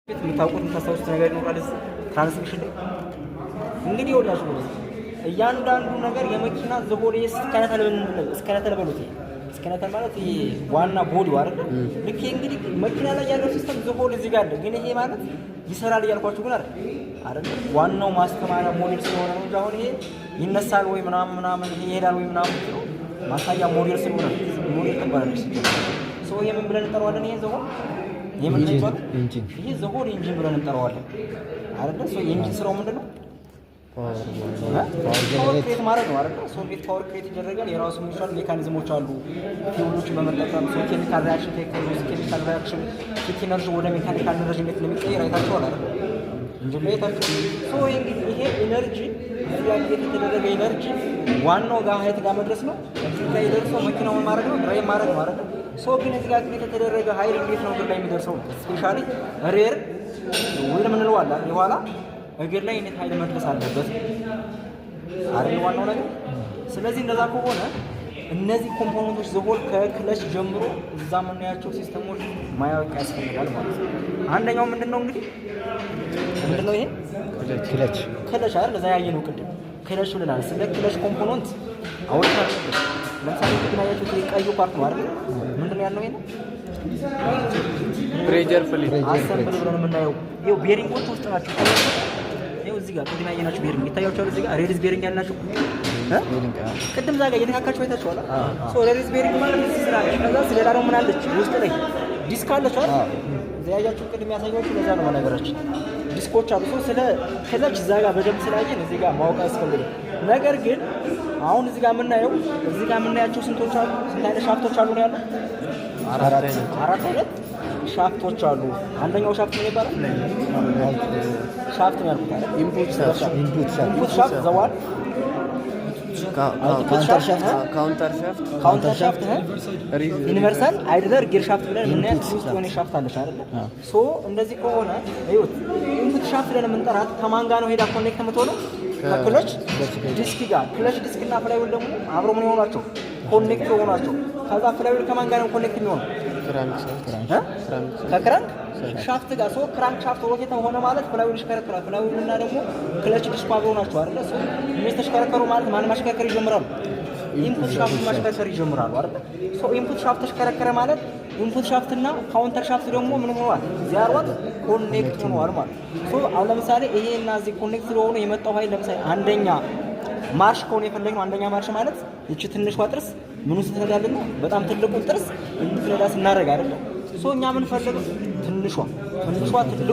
የምታውቁት የምታስታውሱት ነገር ይኖራል እዚህ transmission ላይ። እንግዲህ ይኸውላችሁ እያንዳንዱ ነገር የመኪና the whole skeletal skeletal በሉት። Skeletal ማለት ይሄ ዋና body ው አይደል? ልክ እንግዲህ መኪና ላይ ያለው system the whole እዚህ ጋር አለ። ግን ይሄ ማለት ይሰራል እያልኳችሁ ግን አይደል? ዋናው ማስተማሪያ ሞዴል ስለሆነ ነው እንጂ አሁን ይሄ ይነሳል ወይ ምናምን ምናምን፣ ይሄ ይሄዳል ወይ ምናምን ብሎ ማሳያ ሞዴል ስለሆነ ሞዴል ትባላለች። So ይሄ ምን ብለን እንጠራዋለን? ይሄ the whole ይሄ ምን ብለን? ይሄ the whole engine ብለን እንጠራዋለን አይደለ? So የ engine ስራው ምንድን ነው? Power create ማድረግ ነው አይደለ? So እንዴት power create ይደረጋል? የራሱ ሚሻል mechanism ኦች አሉ። Fuel ኦችን በመጠቀም so chemical reaction ተካሂዶ chemical reaction heat energy ወደ mechanical energy እንዴት እንደሚቀየር አይታችኋል አይደል? Engine ላይ አይታችኋል። So እንግዲህ ይሄ energy እዚህ ጋር የተደረገ energy ዋናው ጋር height ጋር መድረስ ነው። እዚህ ላይ ደርሶ መኪናውን ማድረግ ነው፣ drive ማድረግ ነው አይደል? So ግን እዚህ ጋር የተደረገ ኃይል እንዴት ነው እግር ላይ የሚደርሰው? Especially rear wheel ምንለው አለ፣ የኋላ እግር ላይ እንዴት ኃይል መድረስ አለበት አይደል? ዋናው ነገር። ስለዚህ እንደዛ ከሆነ እነዚህ component ኦች the whole ከ clutch ጀምሮ እዛ የምናያቸው system ኦች ማወቅ ያስፈልጋል ማለት ነው። አንደኛው ምንድን ነው እንግዲህ? ምንድን ነው ይሄ? Clutch። Clutch አይደል? እዛ ያየነው ቅድም clutch ብለናል። ስለ clutch component አውርተናል። ለምሳሌ ቅድም ያያችሁት ቀዩ part ነው አይደል? ምንድን ነው ያልነው? ይሄ ነው Pressure plate። Assembly ብለን የምናየው ይኸው bearing ኦች ውስጥ ናቸው። ይኸው እዚህ ጋር ቅድም ያየናቸው bearing ይታያቸዋል። እዚህ ጋር release bearing ያልናቸው ቅድም እዛ ጋር እየነካካቸው አይታችኋል። So release bearing ማለት እዚህ ስራ አለች። ከዛ ሌላ ደግሞ ምን አለች? ውስጥ ላይ ዲስክ አለች አይደል? እዛ ያያችሁ ቅድም ያሳያችሁ ለዛ ነው። በነገራችን ዲስኮች አሉ። So ስለ clutch እዛ ጋር በደንብ ስላየን እዚህ ጋር ማወቅ አያስፈልግም። ነገር ግን አሁን እዚህ ጋር የምናየው እዚህ ጋር የምናያቸው ስንቶች አሉ? ስንት አይነት shaft ኦች አሉ ነው ያለው? አራት አይነት። አራት አይነት shaft ኦች አሉ። አንደኛው shaft ምን ይባላል? Shaft ነው ያልኩት አይደል? Input shaft። Input shaft። Input shaft the one Counter shaft። Counter shaft። Counter shaft፣ universal idler gear shaft ብለን የምናያት ውስጥ የሆነ shaft አለች አይደለ? So እንደዚህ ከሆነ እዩት። Input shaft ብለን የምንጠራት ከማን ጋር ነው ሄዳ connect የምትሆነው? ከ clutch disc ጋር። Clutch ዲስክ እና flywheel ደግሞ አብሮ ምን የሆኗቸው? Connect የሆኗቸው። ከዛ flywheel ከማን ጋር ነው connect የሚሆነው? Crank shaft። እ? ከ crank shaft ጋር። So crank shaft rotate ሆነ ማለት flywheel ይሽከረከራል። Flywheel እና ደግሞ clutch disc ኡ አብረው ናቸው አይደለ? So እነዚህ ተሽከረከሩ ማለት ማን ማሽከርከር ይጀምራሉ? Input shaft ማሽከርከር ይጀምራሉ አይደለ? So input shaft ተሽከረከረ ማለት input shaft እና counter shaft ደግሞ ምን ሆነዋል? They are what connect ሆነዋል ማለት። So አሁን ለምሳሌ ይሄ እና እዚህ connect ስለሆኑ የመጣው ኃይል ለምሳሌ አንደኛ ማርሽ ከሆነ የፈለግነው፣ አንደኛ ማርሽ ማለት ይቺ ትንሿ ጥርስ ምኑ ስትነዳልና በጣም ትልቁን ጥርስ እንድትነዳ ስናደርግ አይደለ? So እኛ የምንፈልገው ትንሿ ትልቁ